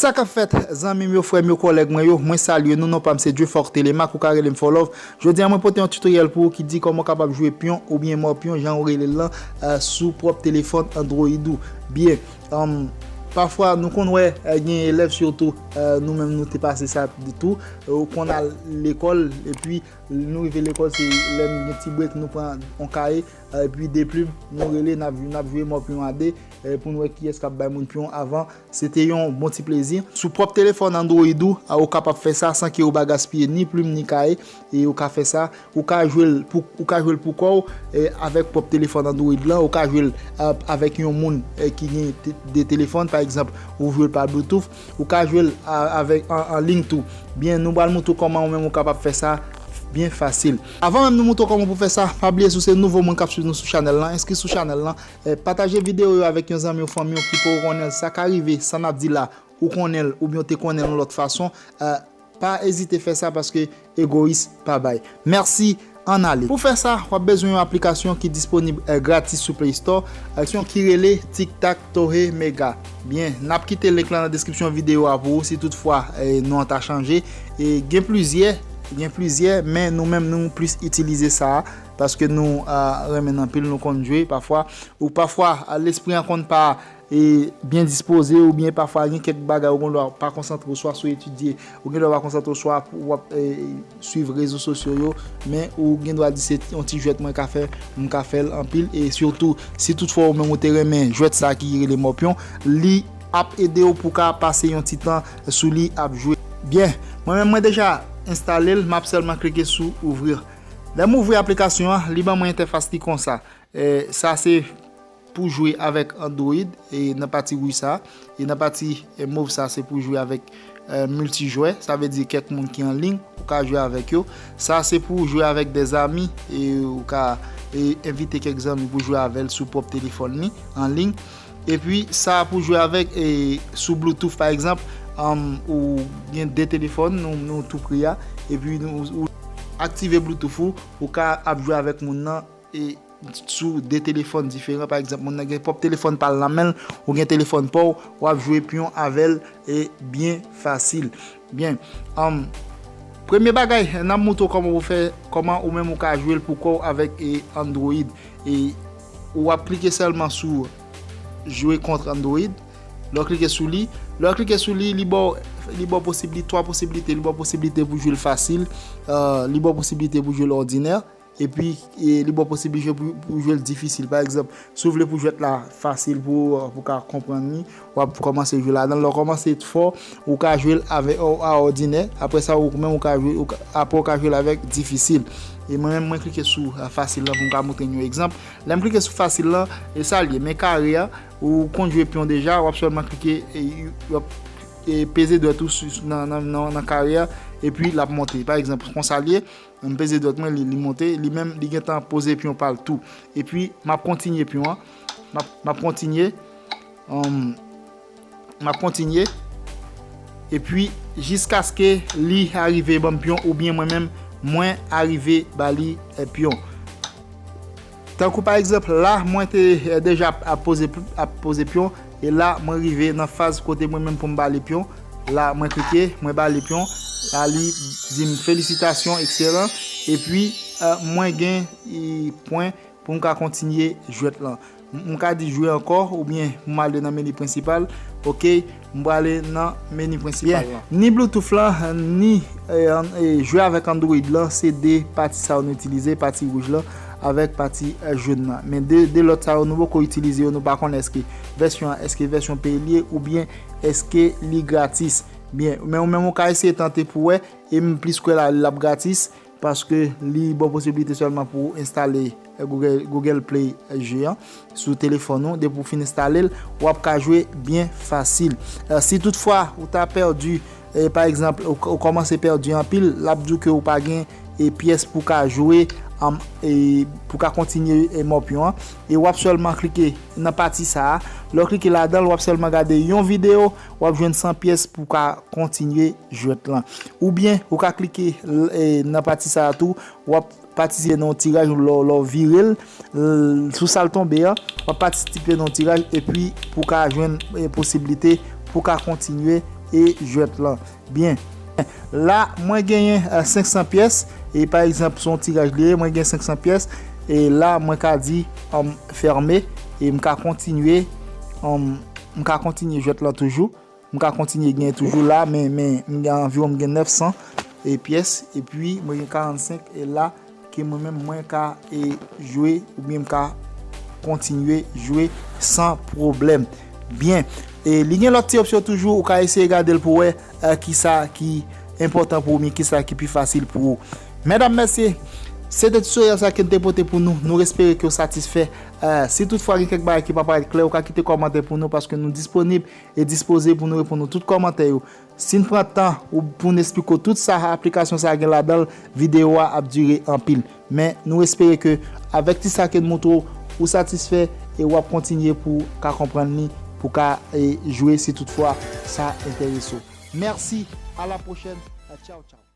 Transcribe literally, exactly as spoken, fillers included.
Sa k ap fèt, zanmi m yo, frè m yo, kòlèg mwen yo, mwen salye nou, non pa m se Dieufort Telemaque, ou ka rele m Fò Love. Jodi a, mwen pote yon tutoriel pou ou ki di kòman w kapab jwe pyon oubyen mò pyon, jan ou rele l lan, eh, sou pwòp telefòn Android ou. Byen, um, pafwa, nou konn wè, eh, gen elèv sitou, eh, nou menm nou te pase sa tou, eh, ou konn al lekòl, epi nou rive lekòl, se lè n gen ti brek, nou pran yon kaye, eh, epi de plim, nou rele, n ap, n ap jwe mò pyon a de, eh, pou n wè kiyès k ap bay moun pyon avan. Se te yon bon ti plezi. Sou pwòp telefòn Android ou, a, ou kapab fè sa san ke ou pa gaspiye ni plim ni kaye, e ou ka fè sa. Ou ka jwe l pou, ou ka jwe l pou kò w, e avèk pwòp telefòn Android lan, ou ka jwe l, a, avèk yon moun, e, ki gen te, de telefòn, pa egzanp, ou jwe l pa Bluetooth, ou ka jwe l a, avèk, an, an liy tou. Byen, nou pral montre w kòman ou menm ou kapab fè sa byen fasil. Avan menm nou montre w kòman pou fè sa, pa bliye si w se nouvo moun k ap swiv nou sou chanèl lan, enskri sou chanèl lan, eh, pataje videyo yo avèk yon zanmi ou fanmi w ki poko konnen l. Sa ka rive, sa n ap di la, ou konnen l oubyen w te konnen l yon lòt fason. Eh, pa ezite fè sa paske egoyis pa bay. Mèsi, ann ale. Pou fè sa, w ap bezwen yon aplikasyon ki disponib, eh, gratis sou Play Store, eh, ki rele TikTok Tohe Mega. Byen, n ap kite link lan nan deskripsyon videyo a pou ou si toutfwa, eh, non an ta chanje. E gen plizyè, gen plizyè, men nou menm nou plis itilize sa a paske nou, ah, renmen l anpil, nou konn jwe pafwa. Ou pafwa, ah, lespri an konn pa, eh, byen dispoze, oubyen pafwa gen kèk bagay ou gendwa pa konsantre w swa sou etidye, ou gendwa pa konsantre w swa w ap, eh, swiv rezo sosyo yo, men ou gendwa di se yon ti jwèt mwen ka fè, m ka fè l anpil, e sitou si toutfwa ou menm ou te renmen jwèt sa ki rele mò pyon, li ap ede w pou w ka pase yon ti tan sou li ap jwe. Byen, mwen menm mwen deja enstale l, m ap sèlman klike sou ouvrir. Lè m ouvri aplikasyon an, li ban mwen entèfas li konsa. Eh, sa se pou jwe avèk Android, e nan pati wouj sa, e nan pati, eh, mov sa se pou jwe avèk, eh, miltijwè, sa vle di kèk moun ki an liy, ou ka jwe avèk yo. Sa se pou jwe avèk dèzami, e ou ka, e envite kèk zanmi pou jwe avè l sou pwòp telefòn li, an liy. Epi sa pou jwe avèk, e sou Bluetooth pa egzanp, um, ou gen de telefòn, nou, nou tou pre a, epi nou, ou aktive Bluetooth ou, ou ka ap jwe avèk moun nan, e sou de telefòn diferan. Pa egzanp, moun nan gen pwòp telefòn pa l nan men l, ou gen telefòn pa w, w ap jwe pyon avè l, e byen fasil. Byen, um, premye bagay, n ap montre w kòman pou fè, kòman ou menm ou ka jwe l pou kò w avèk, e, Android. E w ap klike sèlman sou jwe kont Android. Lè w klike sou li, lè w klike sou li, li ba w, li ba w posiblite, twa posiblite, li ba w posiblite pou jwe l fasil, eh, li ba w posiblite pou jwe l òdinè. Epi, e, li ba w posiblite pou, pou jwe l difisil. Pa egzanp, si w vle pou jwèt la fasil pou, pou w ka konprann li, w ap kòmanse jwe ladan l. Lè w kòmanse fò, ou ka jwe l avè, a, a òdinè. Apre sa, ou menm ou ka jwe, ou ka, apre w ka jwe l avèk difisil. E mwen menm, mwen klike sou, a, fasil lan pou m ka montre n yon egzanp. Lè m klike sou fasil lan, e sa l ye. Men kare a, ou konn jwe pyon deja, w ap sèlman klike, e, w ap, e, peze dwèt ou sou, nan, nan, nan, nan kare a, epi l ap monte. Pa egzanp, konsa l ye. M peze dwèt mwen, li, li monte, li menm, li gentan poze pyon pa l tou. Epi, m ap kontinye pyon an. M ap, m ap kontinye. Um, m ap kontinye. Epi, jiskaske li arive ban m pyon, oubyen mwen menm, mwen arive ba li, eh, pyon. Tankou pa egzanp, la, mwen te, eh, deja ap, ap poze, ap poze pyon. E la, mwen rive nan faz kote mwen menm pou m ba li pyon. La, mwen klike, mwen ba li pyon. La, li di m felisitasyon, ekselan. Epi, eh, mwen gen, eh, pwen pou m ka kontinye jwèt lan. M, m ka di jwe ankò, oubyen pou m ale nan meni prensipal. Oke, m prale nan meni prensipal lan. Ni Bluetooth lan, ni, eh, an, eh, jwe avèk Android lan, se de pati sa yo nou itilize, pati wouj lan avèk pati, eh, jòn nan. Men de, de lòt sa yo nou poko itilize yo, nou pa konn èske vèsyon an, èske vèsyon peye l ye, oubyen èske li gratis. Byen, men ou menm ou ka eseye tante pou wè, e m plis kwè la, l ap gratis, paske li ba w posiblite sèlman pou w enstale, eh, Google, Google Play, eh, jeu an sou telefòn ou. Depi w fin enstale l, w ap ka jwe byen fasil. Eh, si toutfwa ou ta pèdi, eh, pa egzanp, ou, ou kòmanse pèdi anpil, l ap di w ke ou pa gen, eh, pyès pou w ka jwe, am, eh, pou w ka kontinye, eh, mò pyon an. E w ap sèlman klike nan pati sa a. Lè w klike ladan l, w ap sèlman gade yon videyo, w ap jwenn san pyès pou w ka kontinye jwèt lan. Oubyen, ou ka klike l, e, nan pati sa a tou, w ap patisipe nan yon tiraj, lè w, lè w vire l, l, sou sa l tonbe an, w ap patisipe nan yon tiraj, epi pou w ka jwenn, e, posiblite pou w ka kontinye e jwèt lan. Byen. La, mwen genyen, eh, senk san pyès. E pa egzanp, se yon tiraj li ye, mwen gen senk san pyès. E la, mwen ka di, um, fèmen. E m ka kontinye, um, m ka kontinye jwèt lan toujou. M ka kontinye genyen toujou la, men, men m gen anviwon, m gen nèf san e pyès. Epi, mwen gen karannsenk. E la, ke mwen menm mwen ka, e, jwe, oubyen m ka kontinye jwe san pwoblèm. Byen. E li gen lòt ti opsyon toujou, ou ka eseye gade l pou wè, e, kisa ki enpòtan pou ou, oubyen kisa ki pi fasil pou ou. Medam, mesye, se te tutorial sa ke n te pote pou nou. Nou espere ke w satisfè. E, si toutfwa gen kèk bagay ki pa parèt klè, ou ka kite kòmantè pou nou, paske nou disponib e dispoze pou nou reponn ou tout kòmantè yo. Si n pran tan ou pou n esplike w tout sa aplikasyon sa gen ladan l, videyo a ap dire anpil. Men nou espere ke avèk ti sa ke n montre w, ou satisfè e w ap kontinye pou w ka konprann li, pou w ka, e, jwe si toutfwa sa enterese w. Mèsi, a la pwochèn, tchaw tchaw.